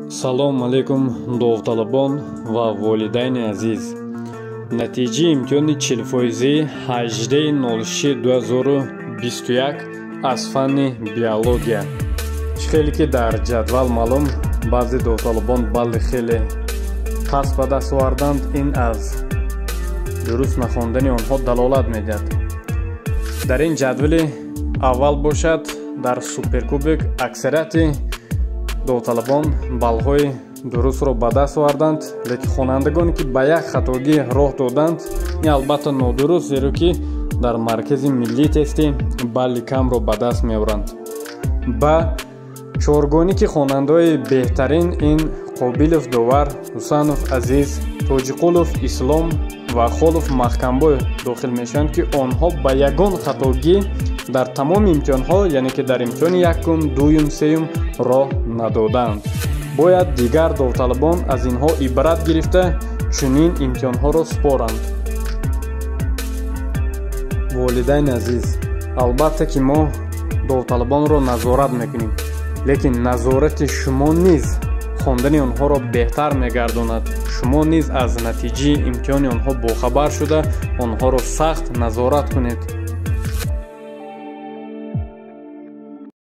Салом алейкум, довталабон ва волидайни азиз. Натиҷаи имтиҳони 40-фоизии 18.06.2021 аз фанни биология. Чӣ хеле ки дар ҷадвал маълум, баъзе довталабон балли хеле паст ба даст оварданд. Ин аз дуруст нахондани онҳо далолат медиҳад. Дар ин ҷадвали аввал бошад, дар суперкубик аксарияти довталабон баллҳои дурустро ба даст оварданд, лекин хонандагоне ки ба як хатогӣ роҳ доданд, ин албатта нодуруст, зеро ки дар маркази миллии тестӣ балли камро ба даст меоранд. Ба чоргонӣ ки хонандаҳои беҳтарин ин Қобилов Довар, Ҳусанов Азиз, Тоҷиқулов Ислом ва Холов Маҳкамбой дохил мешаванд, ки онҳо ба ягон хатогӣ дар тамоми имтиҳонҳо, яъне ки дар имтиҳони якум, дуюм, сеюм роҳ надоданд. Бояд дигар довталабон аз инҳо ибрат гирифта чунин имтиҳонҳоро супоранд. Волидайни азиз, албатта ки мо довталабонро назорат мекунем, лекин назорати шумо низ хондани онҳоро беҳтар мегардонад. Шумо низ аз натиҷаи имтиҳони онҳо бохабар шуда, онҳоро сахт назорат кунед.